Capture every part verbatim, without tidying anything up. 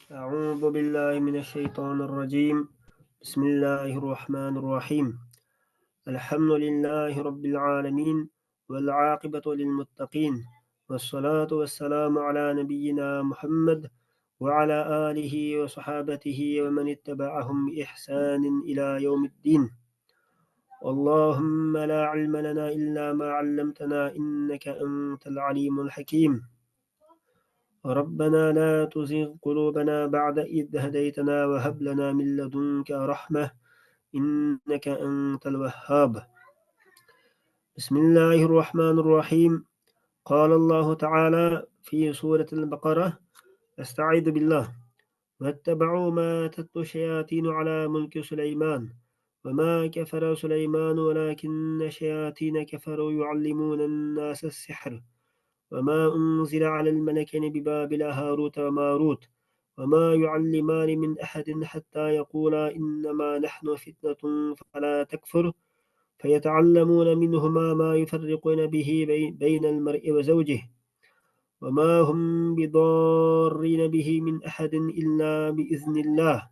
أعوذ بالله من الشيطان الرجيم. بسم الله الرحمن الرحيم. الحمد لله رب العالمين، والعاقبة للمتقين، والصلاة والسلام على نبينا محمد وعلى آله وصحابته ومن اتبعهم بإحسان إلى يوم الدين. اللهم لا علم لنا إلا ما علمتنا إنك أنت العليم الحكيم. ربنا لا تزغ قلوبنا بعد إذ هديتنا وهب لنا من لدنك رحمة إنك أنت الوهاب. بسم الله الرحمن الرحيم. قال الله تعالى في سورة البقرة، أستعيذ بالله، واتبعوا ما تتلو الشياطين على ملك سليمان وما كفر سليمان ولكن الشياطين كفروا يعلمون الناس السحر وما أنزل على الملكين ببابل هاروت وماروت وما يعلمان من أحد حتى يقولا إنما نحن فتنة فلا تكفر فيتعلمون منهما ما يفرقون به بي-، بين المرء وزوجه وما هم بضارين به من أحد إلا بإذن الله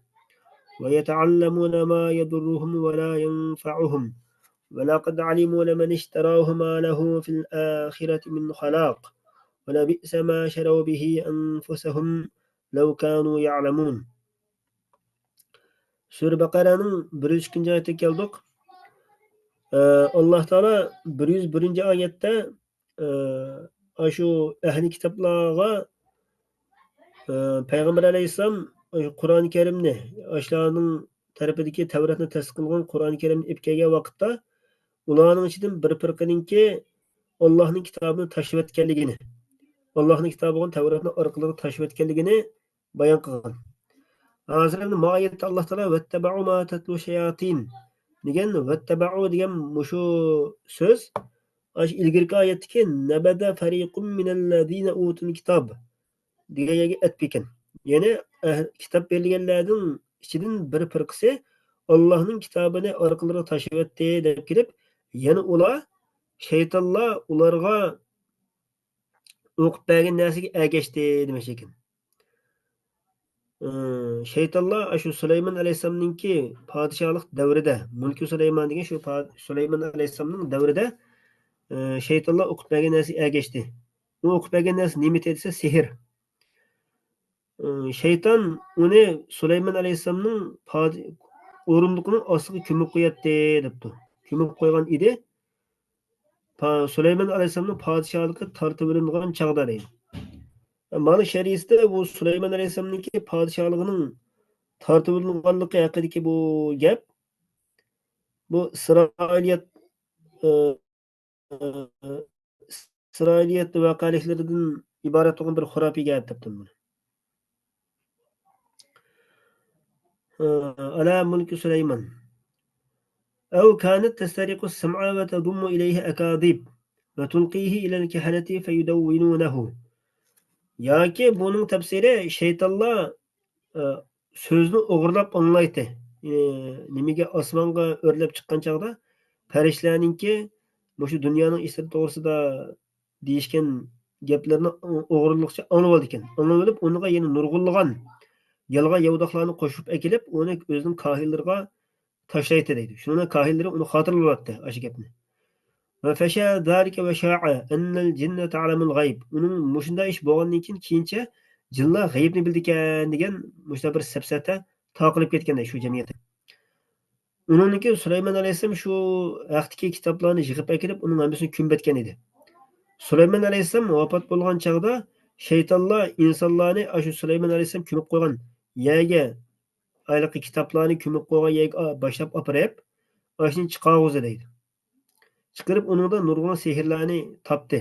ويتعلمون ما يضرهم ولا ينفعهم ولقد علموا لمن اشتراه ما له في الآخرة من خلاق ولبئس ما شروا به أنفسهم لو كانوا يعلمون. سۈرە بەقەرەنىڭ بىر يۈز ئىككىنچى ئايىتىگە كەلدۇق. ئە، ئاللاھ تائالا بىر يۈز بىرىنچى ئايەتتە، ئە، ئاشۇ ئەھلى كىتابلارغا، ئە، پەيغەمبەر ئەلەيھىسسالام ئاشۇ قۇرئان كەرىمنى، ئاشۇلارنىڭ تەرىپىدىكى تەۋراتنى تەستىق قىلغان قۇرئان كەرىمنى ئېلىپ كەلگەن ۋاقىتتا، ئۇلارنىڭ ئىچىدىن بىر پىرقىنىڭكى ئاللاھنىڭ كىتابىنى تاشلىۋەتكەنلىكىنى، ئاللاھنىڭ كىتابى بولغان تەۋراتنى ئارقىلىرىغا تاشلىۋەتكەنلىكىنى بايان قىلغان. ھازىر ئەمدى ما ئايەتتە ئاللاھ تائالا «ۋەتتەبەئۇ ما تەتلۇ شەياتىن» دېگەن، «ۋەتتەبەئۇ» دېگەن مۇشۇ سۆز، ئاشۇ ئىلگىرىكى ئايەتتىكى «نەبەدە فەرىقۇم مىنەللەزىنە ئۇتۇل كىتاب» دېگەن يەرگە ئەتىپ ئىكەن. يەنى، ئەھ-، كىتاب بېرىلگەنلەرنىڭ ئىچىدىن بىر پىرقىسى ئاللاھنىڭ كىتابىنى ئارقىلىرىغا تاشلىۋەتتى دەپ كېلىپ، يەنە ئۇلار، شەيتانلار ئۇلارغا ئوقۇپ بەرگەن نەرسىگە ئەگەشتى دېمەكچى ئىكەن. ئى، شەيتانلار ئاشۇ سۇلايمان ئەلەيھىسسالامنىڭكى پادىشاھلىق دەۋرىدە، مۇلكى سۇلايمان دېگەن شۇ پا-، سۇلايمان ئەلەيھىسسالامنىڭ دەۋرىدە، ئى، شەيتانلار ئوقۇپ بەرگەن نەرسىگە ئەگەشتى. ئۇ ئوقۇپ بەرگەن نەرسە نېمىتى دېسە، سېھىر. ئى، شەيتان ئۇنى سۇلايمان ئەلەيھىسسالامنىڭ پادى-، ئورۇندۇقىنىڭ ئاستىغا كۆمۈپ قوياتتى دەپتۇ. كۆمۈپ قويغان ئىدى. پا-، سۇلايمان ئەلەيھىسسالامنىڭ پادىشاھلىقى تارتىۋېلىنغان چاغدا دەيدۇ. مالىك شەرىئىتىدە بۇ سۇلايمان ئەلەيھىسسالامنىڭكى پادىشاھلىقىنىڭ تارتىۋېلىنغانلىقى ھەققىدىكى بۇ گەپ، بۇ ئىسرائىلىيەت، ئى، ئىسرائىلىيەت ۋەقەلىكلىرىدىن ئىبارەت بولغان بىر خۇراپىي گەپ دەپتۇ بۇنى. ئالا مۇلكى سۇلايمان. ئەو كانەت تەستەرىقۇ سەمئە ۋە تەزۇممۇ ئىلەيھى ئەكازىب ۋە تۇلقىھى ئىلەل كەھەنەتى فەيۇدەۋۋىنۇنەھۇ. ياكى بۇنىڭ تەپسىرى، شەيتانلار، ئە، سۆزنى ئوغرىلاپ ئاڭلايتتى. ئە، نېمىگە، ئاسمانغا ئۆرلەپ چىققان چاغدا پەرىشتىلەرنىڭكى مۇشۇ دۇنيانىڭ ئىشلىرى توغرىسىدا دېيىشكەن گەپلىرىنى ئوغرىلىقچە ئاڭلىۋالىدىكەن. ئاڭلىۋېلىپ، ئۇنىڭغا يەنە نۇرغۇنلىغان يالغان ياۋىداقلارنى قوشۇپ ئەكېلىپ، ئۇنى ئۆزىنىڭ كاھىنلىرىغا تاشلايتتى دەيدۇ. شۇنىڭ كاھىنلىرى ئۇنى خاتىرىلەۋاتتى، ئاشۇ گەپنى. ۋە فەشا زالىكە ۋە شائە ئەننەل جىننە تەلەمۇل غەيب. ئۇنىڭ مۇشۇنداق ئىش بولغاندىن كېيىن، كېيىنچە جىنلار غەيىبنى بىلىدىكەن دېگەن مۇشۇنداق بىر سەپسەتە تارقىلىپ كەتكەن شۇ جەمئىيەتتە. ئۇنىڭدىن كېيىن سۇلايمان ئەلەيھىسسالام شۇ ھەقتىكى كىتابلارنى يىغىپ ئەكېلىپ، ئۇنىڭ ھەممىسىنى كۆمۈۋەتكەن ئىدى. سۇلايمان ئەلەيھىسسالام ۋاپات بولغان چاغدا شەيتانلار ئىنسانلارنى ئاشۇ سۇلايمان ئەلەيھىسسالام كۆمۈپ قويغان يەرگە، ھېلىقى كىتابلارنى كۆمۈپ قويغان يەرگە باشلاپ ئاپىرىپ، ئاشۇنى چىقارغۇزدى دەيدۇ. چىقىرىپ، ئۇنىڭدا نۇرغۇن سېھىرلەرنى تاپتى.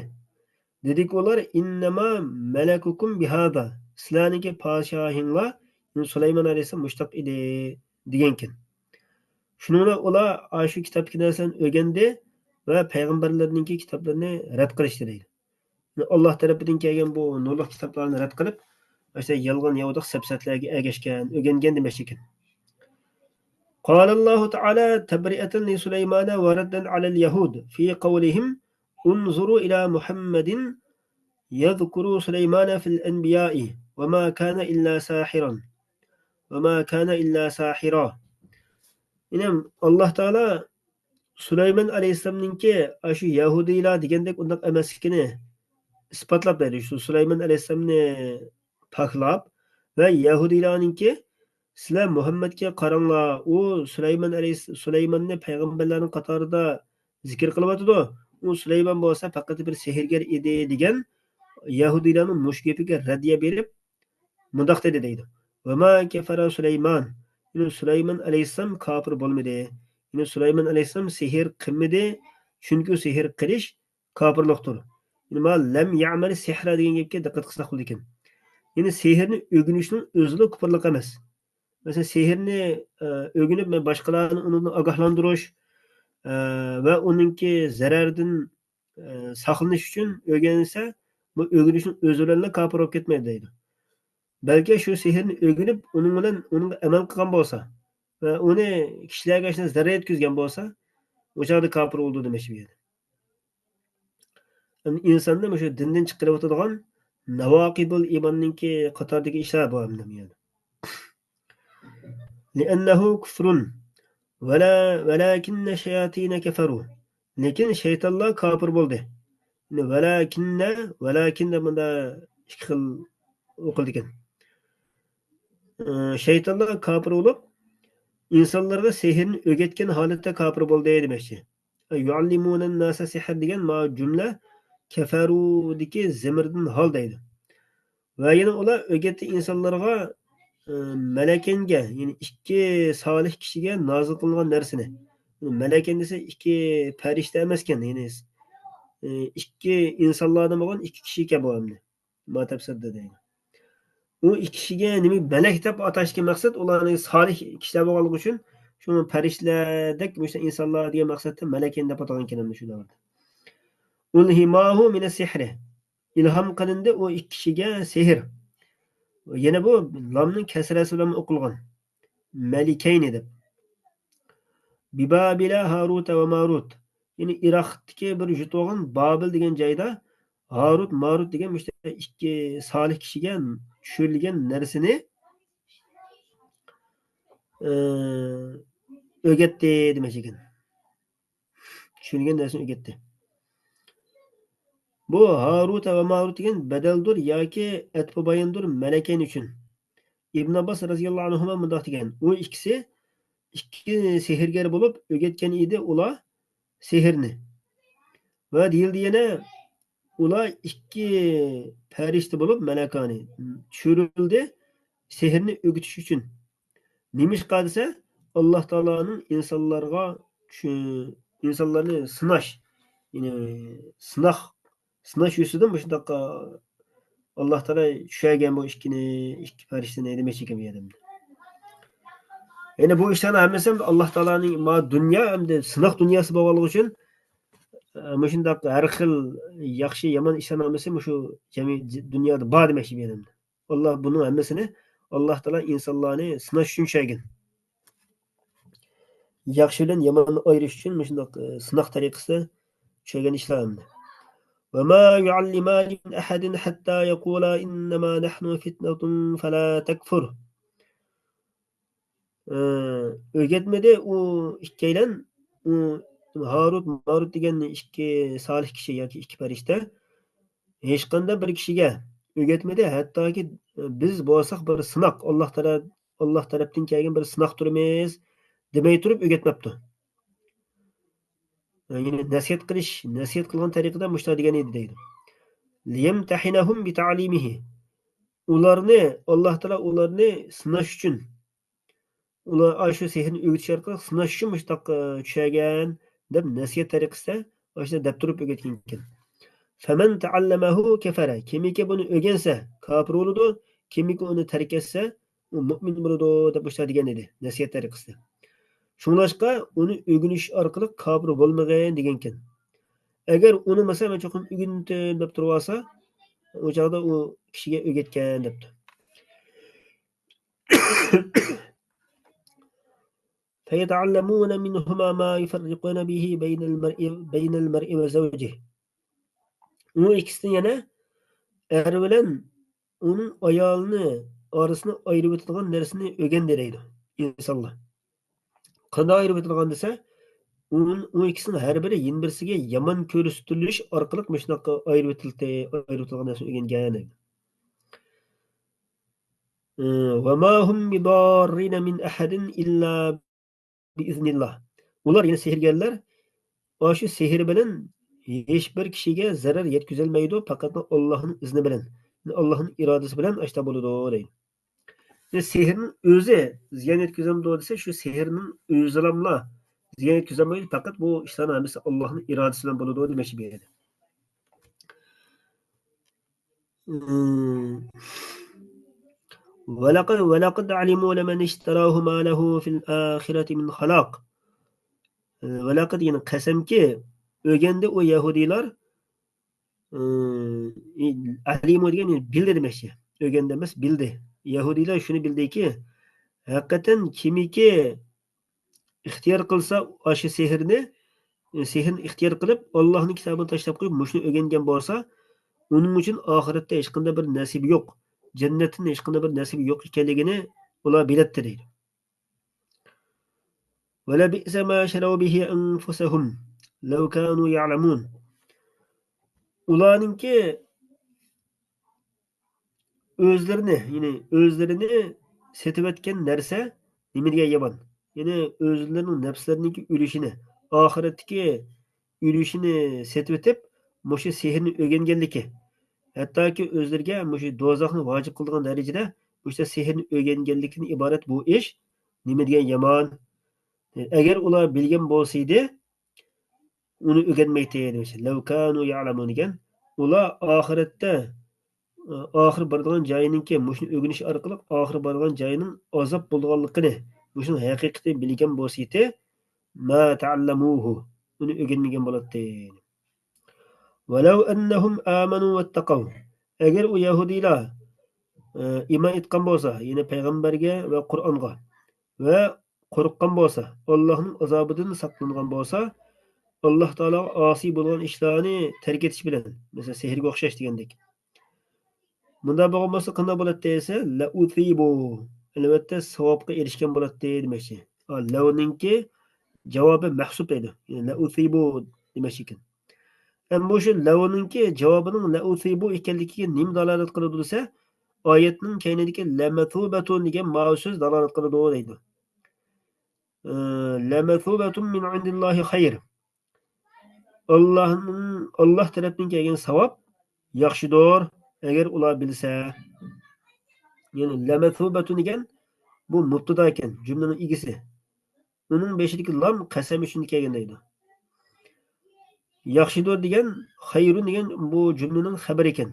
دېدىكى ئۇلار، ئىننەما مەلەكۇكۇم بىھازا، سىلەرنىڭكى پادىشاھىڭلار، يەنى سۇلايمان ئەلەيھىسسالام مۇشۇنداق ئىدى، دېگەنكەن. شۇنىڭ بىلەن ئۇلار ئاشۇ كىتابتىكى نەرسىلەرنى ئۆگەندى ۋە پەيغەمبەرلەرنىڭكى كىتابلىرىنى رەت قىلىشتى دەيدۇ. ئاللاھ تەرىپىدىن كەلگەن بۇ نۇرلۇق كىتابلارنى رەت قىلىپ، ئاشۇنداق يالغان ياۋىداق سەپسەتىلەرگە ئەگەشكەن، ئۆگەنگەن دېمەكچىكەن. قال الله تعالى تبرئة لسليمان وردا على اليهود في قولهم انظروا إلى محمد يذكر سليمان في الأنبياء وما كان إلا ساحرا. وما كان إلا ساحرا. يەنى ئاللاھ تائالا سۇلايمان ئەلەيھىسسالامنىڭكى ئاشۇ يەھۇدىيلار دېگەندەك ئۇنداق ئەمەسلىكىنى ئىسپاتلاپ بەردى. شۇ سۇلايمان ئەلەيھىسسالامنى پاكلاپ ۋە يەھۇدىيلارنىڭكى، سىلەر مۇھەممەدكە قاراڭلار، ئۇ سۇلايمان ئەلەيھىس-، سۇلايماننى پەيغەمبەرلەرنىڭ قاتارىدا زىكىر قىلىۋاتىدۇ. ئۇ سۇلايمان بولسا پەقەت بىر سېھىرگەر ئىدى دېگەن يەھۇدىيلارنىڭ مۇشۇ گېپىگە رەددىيە بېرىپ، مۇنداق دېدى دەيدۇ. وما كفر سليمان. يەنى سۇلايمان ئەلەيھىسسالام كاپىر بولمىدى. يەنى سۇلايمان ئەلەيھىسسالام سېھىر قىلمىدى. چۈنكى سېھىر قىلىش كاپىرلىقتۇر. يەنى ما لم يعمل السحر دېگەن گەپكە دىققەت قىلساق بولىدىكەن. يەنى سېھىرنى ئۆگىنىشنىڭ ئۆزىلا كۇپۇرلۇق ئەمەس. مەسىلەن، سېھىرنى، ئە، ئۆگىنىپ، مەن باشقىلارنى ئۇنىڭدىن ئاگاھلاندۇرۇش، ئە، ۋە ئۇنىڭكى زەرەردىن، ئە، ساقلىنىش ئۈچۈن ئۆگەنسە، بۇ ئۆگىنىشنىڭ ئۆزى بىلەنلا كاپىر بولۇپ كەتمەيدۇ دەيدۇ. بەلكى شۇ سېھىرنى ئۆگىنىپ، ئۇنىڭ بىلەن، ئۇنىڭغا ئەمەل قىلغان بولسا ۋە ئۇنى كىشىلەرگە ئاشۇنداق زەرەر يەتكۈزگەن بولسا، ئۇ چاغدا كاپىر بولىدۇ دېمەكچى بۇ يەردە. ئەمدى ئىنساننى مۇشۇ دىندىن چىقىرىۋېتىدىغان ناۋاقىدۇل ئىماننىڭكى قاتارىدىكى ئىشلار بۇ ئەمدى يەنە. لأنه كفر ولا، ولكن الشياطين كفروا. لېكىن شەيتانلار كاپىر بولدى. يەنى ۋەلەكىننە، ۋەلەكىن دەپ مۇندا ئىككى خىل ئوقۇلىدىكەن. ئى، شەيتانلار كاپىر بولۇپ، ئىنسانلارغا سېھىرنى ئۆگەتكەن ھالەتتە كاپىر بولدى دېمەكچى. يعلمون الناس السحر دېگەن ما جۈملە كەفەرۇدىكى زېمىردىن ھال دەيدۇ. ۋە يەنە ئۇلار ئۆگەتتى ئىنسانلارغا، ئى، مەلەكەنگە، يەنى ئىككى سالىھ كىشىگە نازىل قىلىنغان نەرسىنى. مەلەكەن دېسە ئىككى پەرىشتە ئەمەسكەن، يەنى، ئى، ئىككى ئىنسانلاردىن بولغان ئىككى كىشى ئىكەن بۇ ئەمدى. ما تەپسىردە دەيدۇ. ئۇ ئىككى كىشىگە نېمە مەلەك دەپ ئاتاشتىكى مەقسەت، ئۇلارنىڭ سالىھ كىشىلەر بولغانلىقى ئۈچۈن، شۇ پەرىشتىلەردەك مۇشۇ ئىنسانلار دېگەن مەقسەتتە مەلەكەن دەپ ئاتىغان ئىكەن ئەمدى شۇ دەۋردە. ألهماه من السحر. ئىلھام قىلىندى ئۇ ئىككى كىشىگە سېھىر. يەنە بۇ لامنىڭ كەسرەسى بىلەن ئوقۇلغان. مەلىكەينى دەپ. ببابل هاروت وماروت. يەنى ئىراقتىكى بىر يۇرت بولغان بابىل دېگەن جايدا ھاروت، ماروت دېگەن مۇشۇ ئىككى سالىھ كىشىگە چۈشۈرۈلگەن نەرسىنى، ئى، ئۆگەتتى دېمەكچى ئىكەن. چۈشۈرگەن نەرسىنى ئۆگەتتى. بۇ ھاروت ۋە ماروت دېگەن بەدەلدۇر ياكى ئەتپۇ باياندۇر مەلەكەين ئۈچۈن. ئىبن ئابباس رەزىياللاھۇ ئەنھۇما مۇنداق دېگەن، ئۇ ئىككىسى، ئىككى سېھىرگەر بولۇپ ئۆگەتكەن ئىدى ئۇلار سېھىرنى. ۋە دېيىلدى يەنە، ئۇلار ئىككى پەرىشتە بولۇپ، مەلەكانى چۈشۈرۈلدى سېھىرنى ئۆگىتىش ئۈچۈن. نېمىشقا دېسە، ئاللا تائالانىڭ ئىنسانلارغا چۈ-، ئىنسانلارنى سىناش، يەنى سىناق، سىناش يۈزىسىدىن مۇشۇنداق، ئاللا تائالا چۈشەرگەن بۇ ئىككىنى، ئىككى پەرىشتىنى دېمەكچى ئىكەن بۇ يەردە. يەنى بۇ ئىشلارنىڭ ھەممىسى ئاللا تائالانىڭ ما دۇنيا ھەمدە سىناق دۇنياسى بولغانلىقى ئۈچۈن، ئە، مۇشۇنداق ھەر خىل ياخشى، يامان ئىشلارنىڭ ھەممىسى مۇشۇ جەمئىي دۇنيادا بار دېمەكچى بۇ يەردە. ئاللا بۇنىڭ ھەممىسىنى، ئاللا تائالا ئىنسانلارنى سىناش ئۈچۈن چۈشەرگەن. ياخشى بىلەن ياماننى ئايرىش ئۈچۈن مۇشۇنداق، ئە، سىناق تەرىقىسىدە چۈشەرگەن ئىشلار ھەمدە. وما يعلمان من أحد حتى يقولا إنما نحن فتنة فلا تكفر. ئە، ئۆگەتمىدى ئۇ ئىككىيلەن، ئۇ ھاروت، ماروت دېگەن ئىككى سالىھ كىشى ياكى ئىككى پەرىشتە ھېچقانداق بىر كىشىگە ئۆگەتمىدى، ھەتتاكى بىز بولساق بىر سىناق، ئاللا تەرەپ-، ئاللا تەرەپتىن كەلگەن بىر سىناق تۈرىمىز دېمەي تۇرۇپ ئۆگەتمەپتۇ. يەنى نەسىھەت قىلىش، نەسىھەت قىلغان تەرىقىدە مۇشۇنداق دېگەن ئىدى دەيدۇ. ليمتحنهم بتعليمه. ئۇلارنى، ئاللا تائالا ئۇلارنى سىناش ئۈچۈن، ئۇلار ئاشۇ سېھىرنى ئۆگىتىش ئارقىلىق سىناش ئۈچۈن مۇشۇنداق، ئە، چۈشەرگەن دەپ نەسىھەت تەرىقىسىدە ئاشۇنداق دەپ تۇرۇپ ئۆگەتكەن ئىكەن. فمن تعلمه كفر. كىمكى بۇنى ئۆگەنسە كاپىر بولىدۇ، كىمكى ئۇنى تەرك ئەتسە ئۇ مۇئمىن بولىدۇ دەپ مۇشۇنداق دېگەن ئىدى نەسىھەت تەرىقىسىدە. شۇڭلاشقا ئۇنى ئۆگىنىش ئارقىلىق كاپىر بولمىغىن دېگەنكەن. ئەگەر ئۇنى مەسىلەن مەن چوقۇم ئۆگىنىتىم دەپ تۇرۇۋالسا، ئۇ چاغدا ئۇ كىشىگە ئۆگەتكەن دەپتۇ. فيتعلمون منهما ما يفرقون به بين المرء، بين المرء وزوجه. ئۇ ئىككىسىدىن يەنە ئەر بىلەن ئۇنىڭ ئايالىنى ئارىسىنى ئايرىۋېتىدىغان نەرسىنى ئۆگەندى دەيدۇ ئىنسانلار. قانداق ئايرىۋېتىدىغان دېسە، ئۇن-، ئۇ ئىككىسىنىڭ ھەر بىرى يەنە بىرسىگە يامان كۆرسىتىلىش ئارقىلىق مۇشۇنداق ئايرىۋېتىلدى، ئايرىۋېتىدىغان نەرسىنى ئۆگەنگەن. ئى، وما هم بضارين من أحد إلا بإذن الله. ئۇلار، يەنى سېھىرگەرلەر، ئاشۇ سېھىر بىلەن ھېچ بىر كىشىگە زەرەر يەتكۈزەلمەيدۇ، پەقەتلا ئاللاھنىڭ ئىزنى بىلەن، ئاللاھنىڭ ئىرادىسى بىلەن ئاشتا بولىدۇ دەيدۇ. يەنى سېھىرنىڭ ئۆزى زىيان يەتكۈزەمدۇ دېسە، شۇ سېھىرنىڭ ئۆزىلاملا زىيان يەتكۈزەلمەيدۇ، پەقەت بۇ ئىشلارنىڭ ھەممىسى ئاللاھنىڭ ئىرادىسى بىلەن بولىدۇ دېمەكچى بۇ يەردە. ولقد، ولقد علموا لمن اشتراه ما له في الآخرة من خلاق. ۋەلەقەد، يەنى قەسەمكى، ئۆگەندى ئۇ يەھۇدىيلار، ئەلىمۇ دېگەن، يەنى بىلدى دېمەكچى. ئۆگەندى ئەمەس، بىلدى. يەھۇدىيلار شۇنى بىلدىكى، ھەقىقەتەن كىمكى ئىختىيار قىلسا ئاشۇ سېھىرنى، سېھىرنى ئىختىيار قىلىپ، ئاللاھنىڭ كىتابىنى تاشلاپ قويۇپ، مۇشۇنى ئۆگەنگەن بولسا، ئۇنىڭ ئۈچۈن ئاخىرەتتە ھېچقانداق بىر نەسىبى يوق، جەننەتتىن ھېچقانداق بىر نەسىبى يوق ئىكەنلىكىنى ئۇلار بىلەتتى دەيدۇ. ولبئس ما شروا به أنفسهم لو كانوا يعلمون. ئۇلارنىڭكى ئۆزلىرىنى، يەنى ئۆزلىرىنى سېتىۋەتكەن نەرسە نېمە دېگەن يامان. يەنى ئۆزلىرىنىڭ نەپسلىرىنىڭكى ئۈلۈشىنى، ئاخىرەتتىكى ئۈلۈشىنى سېتىۋېتىپ، مۇشۇ سېھىرنى ئۆگەنگەنلىكى، ھەتتاكى ئۆزلىرىگە مۇشۇ دوزاخنى ۋاجىپ قىلىدىغان دەرىجىدە مۇشۇ سېھىرنى ئۆگەنگەنلىكىدىن ئىبارەت بۇ ئىش نېمە دېگەن يامان. ئەگەر ئۇلار بىلگەن بولسىدى، ئۇنى ئۆگەنمەيتتى دېمەكچى. لەۋ كانۇ يەئلەمۇن دېگەن، ئۇلار ئاخىرەتتە، ئاخىر بارىدىغان جايىنىڭكى، مۇشۇنى ئۆگىنىش ئارقىلىق ئاخىر بارىدىغان جايىنىڭ ئازاب بولىدىغانلىقىنى، مۇشۇنىڭ ھەقىقىتىنى بىلگەن بولسىدى، ما تەئەللەمۇھۇ، ئۇنى ئۆگەنمىگەن بولاتتى. ۋەلەۋ ئەننەھۇم ئامەنۇ ۋەتتەقەۋ، ئەگەر ئۇ يەھۇدىيلار، ئە، ئىمان ئېيتقان بولسا، يەنى پەيغەمبەرگە ۋە قۇرئانغا ۋە قورققان بولسا، ئاللاھنىڭ ئازابىدىن ساقلانغان بولسا، ئاللاھ تائالاغا ئاسىي بولغان ئىشلارنى تەرك ئېتىش بىلەن، مەسىلەن، سېھىرگە ئوخشاش دېگەندەك. مۇنداق بولغان بولسا قانداق بولاتتى دېسە، لەئۇسىبۇ، ئەلۋەتتە، ساۋابقا ئېرىشكەن بولاتتى دېمەكچى. ھا، لەۋنىڭكى جاۋابى مەھسۇپ دەيدۇ. يەنى لەئۇسىبۇ دېمەكچى ئىكەن. ئەمما بۇ شۇ لەۋنىڭكى جاۋابىنىڭ لەئۇسىبۇ ئىكەنلىكىگە نېمە دالالەت قىلىدۇ دېسە، ئايەتنىڭ كەينىدىكى لەمەسۇبەتۇن دېگەن ماۋۇ سۆز دالالەت قىلىدۇ دەيدۇ. ئى، لەمەسۇبەتۇن مىن ئىندىللاھى خەير. ئاللاھنىڭ، ئاللاھ تەرەپتىن كەلگەن ساۋاب ياخشىدۇر، ئەگەر ئۇلار بىلسە. يەنى لەمەسۇبەتۇن دېگەن بۇ مۇبتىدا ئىكەن، جۈملىنىڭ ئىگىسى. ئۇنىڭ بېشىدىكى لام قەسەم ئۈچۈن كەلگەن دەيدۇ. ياخشىدۇر دېگەن، خەيرۇن دېگەن بۇ جۈملىنىڭ خەبىرى ئىكەن.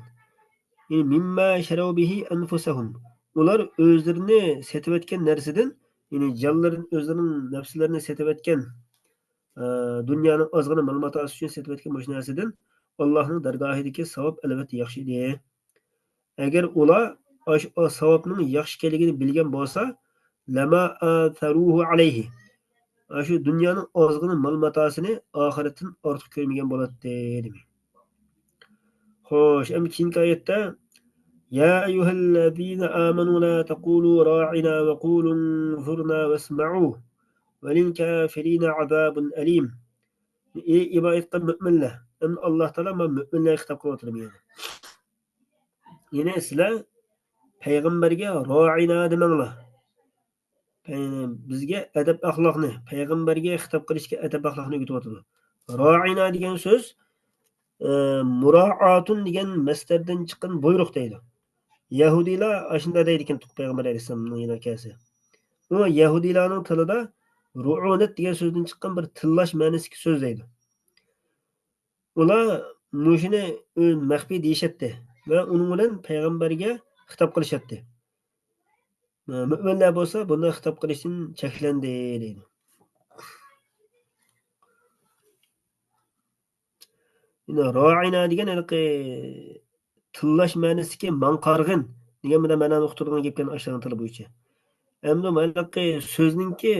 يەنى مىمما شەرەۋ بىھى ئەنفۇسەھۇم. ئۇلار ئۆزلىرىنى سېتىۋەتكەن نەرسىدىن، يەنى جانلىرىنى، ئۆزلىرىنىڭ نەپسلىرىنى سېتىۋەتكەن، ئە، دۇنيانىڭ ئازغىنە مال-ماتاسى ئۈچۈن سېتىۋەتكەن مۇشۇ نەرسىدىن ئاللاھنىڭ دەرگاھىدىكى ساۋاب ئەلۋەتتە ياخشى ئىدى. ئەگەر ئۇلار ئاشۇ ساۋابنىڭ ياخشى ئىكەنلىكىنى بىلگەن بولسا، لەما ئاسەرۇھۇ ئەلەيھى. ئاشۇ دۇنيانىڭ ئازغىنە مال-ماتاسىنى ئاخىرەتتىن ئارتۇق كۆرمىگەن بولاتتى، دېمەك. خوش، ئەمدى كېيىنكى ئايەتتە، يا أيها الذين آمنوا لا تقولوا راعنا وقولوا انظرنا واسمعوا وللكافرين عذاب أليم. ئى ئىمان ئېيتقان مۆمىنلەر، ئەمدى ئاللاھ تائالا مانا مۆمىنلەرگە خىتاب قىلىۋاتىدۇ بۇ يەردە. يەنى سىلەر پەيغەمبەرگە راعىنا دېمەڭلار. پەي-، بىزگە ئەدەپ ئەخلاقنى، پەيغەمبەرگە خىتاب قىلىشقا ئەدەپ ئەخلاقنى ئۆگىتىۋاتىدۇ. راعىنا دېگەن سۆز، ئە، مۇرائاتۇن دېگەن مەسدەردىن چىققان بۇيرۇق دەيدۇ. يەھۇدىيلار ئاشۇنداق دەيدىكەن پەيغەمبەر ئەلەيھىسسالامنىڭ يېنىغا كەلسە. ئۇ يەھۇدىيلارنىڭ تىلىدا رۇئۇنەت دېگەن سۆزدىن چىققان بىر تىللاش مەنىسىدىكى سۆز دەيدۇ. ئۇلار مۇشۇنى مەخپىي دېيىشەتتى ۋە ئۇنىڭ بىلەن پەيغەمبەرگە خىتاب قىلىشاتتى. مۆمىنلەر بولسا بۇنداق خىتاب قىلىشتىن چەكلەندى، دەيدۇ. يەنى راعىنا دېگەن ھېلىقى تىللاش مەنىسىدىكى ماڭا قارىغىن دېگەن بىلەن مەنانى ئۇقتۇرىدىغان گەپكەن ئاشۇلارنىڭ تىلى بويىچە. ئەمدى ھېلىقى سۆزنىڭكى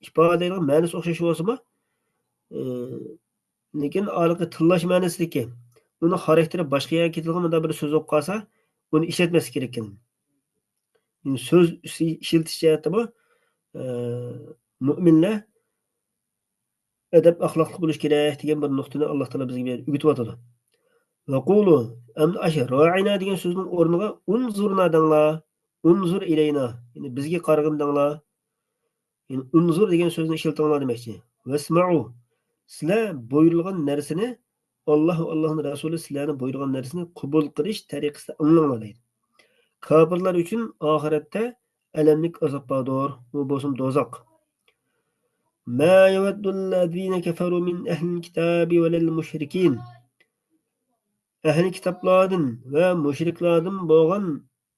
ئىپادىلەيدىغان مەنىسى ئوخشاش بولسىمۇ، ئى، لېكىن ھېلىقى تىللاش مەنىسىدىكى، ئۇنىڭ خاراكتېرى باشقا يەرگە كېتىدىغان مۇنداق بىر سۆز بولۇپ قالسا، ئۇنى ئىشلەتمەسلىك كېرەك ئىكەن. يەنى سۆز ئىشلىتىش جەھەتتىمۇ، ئە، مۆمىنلەر ئەدەپ ئەخلاقلىق بولۇش كېرەك دېگەن بىر نۇقتىنى ئاللا تائالا بىزگە بۇ يەردە ئۆگىتىۋاتىدۇ. ۋەقۇلۇ، ئەمدى ئاشۇ رائىنا دېگەن سۆزنىڭ ئورنىغا ئۇنزۇرنا دەڭلار، ئۇنزۇر ئىلەينا، يەنى بىزگە قارىغىن دەڭلار، يەنى ئۇنزۇر دېگەن سۆزنى ئىشلىتىڭلار دېمەكچى. ۋەسمەئۇ، سىلەر بۇيرۇلغان نەرسىنى، ئاللا ۋە ئاللانىڭ رەسۇلى سىلەرنى بۇيرۇغان نەرسىنى قوبۇل قىلىش تەرىقىسىدە ئاڭلاڭلار دەيدۇ. كاپىرلار ئۈچۈن ئاخىرەتتە ئەلەملىك ئازاب باردۇر، ئۇ بولسىمۇ دوزاخ. ما يود الذين كفروا من أهل الكتاب ولا المشركين. ئەھلى كىتابلاردىن ۋە مۇشرىكلاردىن بولغان،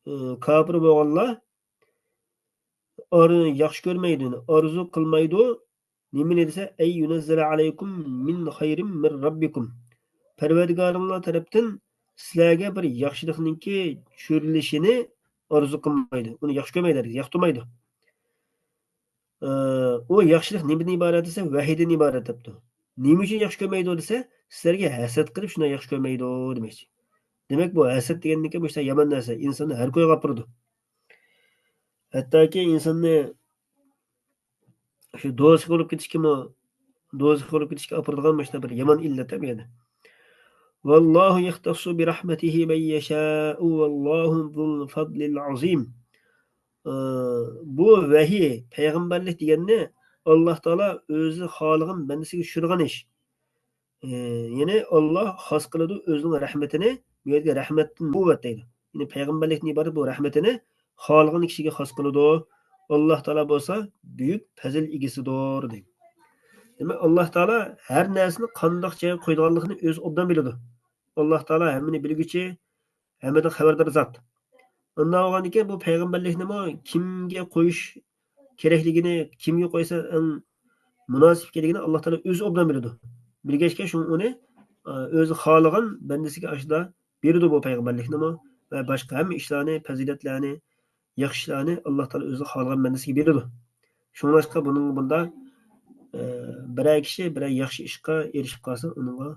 ئى، كاپىر بولغانلار ئار-، ياخشى كۆرمەيدۇ، ئارزۇ قىلمايدۇ. نېمىنى دېسە، أن ينزل عليكم من خير من ربكم. پەرۋەردىگارىڭلار تەرەپتىن سىلەرگە بىر ياخشىلىقنىڭكى چۈشۈرۈلۈشىنى ئارزۇ قىلمايدۇ. ئۇنى ياخشى كۆرمەيدۇ، ياقتۇرمايدۇ. ئى، ئۇ ياخشىلىق نېمىدىن ئىبارەت دېسە، ۋەھىيدىن ئىبارەت دەپتۇ. نېمە ئۈچۈن ياخشى كۆرمەيدۇ دېسە، سىلەرگە ھەسەت قىلىپ شۇنداق ياخشى كۆرمەيدۇ دېمەكچى. دېمەك، بۇ ھەسەت دېگەننىكى مۇشۇنداق يامان نەرسە، ئىنساننى ھەر كويغا ئاپىرىدۇ. ھەتتاكى ئىنساننى شۇ دوزاخ بولۇپ كېتىشكىمۇ، دوزاخ بولۇپ كېتىشكە ئاپىرىدىغان مۇشۇنداق بىر يامان ئىللەت بۇ يەردە. والله يختص برحمته من يشاء والله ذو الفضل العظيم. ئى، بۇ ۋەھىي، پەيغەمبەرلىك دېگەننى ئاللا تائالا ئۆزى خالىغان بەندىسىگە چۈشۈرىدىغان ئىش. ئى، يەنى ئاللا خاس قىلىدۇ ئۆزىنىڭ رەھمىتىنى، بۇ يەردىكى رەھمەتتىن نۇبۇۋۋەت دەيدۇ. يەنى پەيغەمبەرلىكتىن ئىبارەت بۇ رەھمىتىنى خالىغان كىشىگە خاس قىلىدۇ. ئاللا تائالا بولسا بۈيۈك پەزىل ئىگىسىدۇر دەيدۇ. دېمەك، ئاللا تائالا ھەر نەرسىنى قانداق جايغا قويىدىغانلىقىنى ئۆزى ئوبدان بىلىدۇ. ئاللا تائالا ھەممىنى بىلگۈچى، ھەممىدىن خەۋەردار زات. ئۇنداق بولغاندىكىن بۇ پەيغەمبەرلىكنىمۇ كىمگە قويۇش كېرەكلىكىنى، كىمگە قويسا ئەڭ مۇناسىپ ئىكەنلىكىنى ئاللا تائالا ئۆزى ئوبدان بىلىدۇ. بىلگەچكە شۇڭا ئۇنى، ئە، ئۆزى خالىغان بەندىسىگە ئاشۇنداق بېرىدۇ بۇ پەيغەمبەرلىكنىمۇ ۋە باشقا ھەممە ئىشلارنى، پەزىلەتلەرنى، ياخشى ئىشلارنى ئاللا تائالا ئۆزى خالىغان بەندىسىگە بېرىدۇ. شۇڭلاشقا بۇنىڭ بۇنداق، ئە، بىرەر كىشى بىرەر ياخشى ئىشقا ئېرىشىپ قالسا، ئۇنىڭغا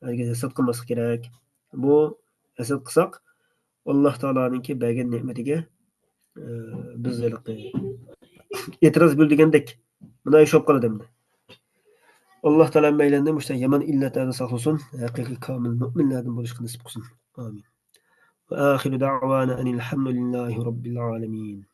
ھەرگىز ھەسەت قىلماسلىق كېرەك. بۇ ھەسەت قىلساق، ئاللا تائالانىڭكى بەرگەن نېمىتىگە، ئە، بىز ھېلىقى ئېتىراز بىلدۈرگەندەك مۇناۋى ئىش بولۇپ قالىدۇ ئەمدى. ئاللا تائالا ھەممەيلەننى مۇشۇنداق يامان ئىللەتلەردىن ساقلىسۇن، ھەقىقىي كامىل مۆمىنلەردىن بولۇشقا نېسىپ قىلسۇن. ئامىن. وآخر دعوانا أن الحمد لله رب العالمين.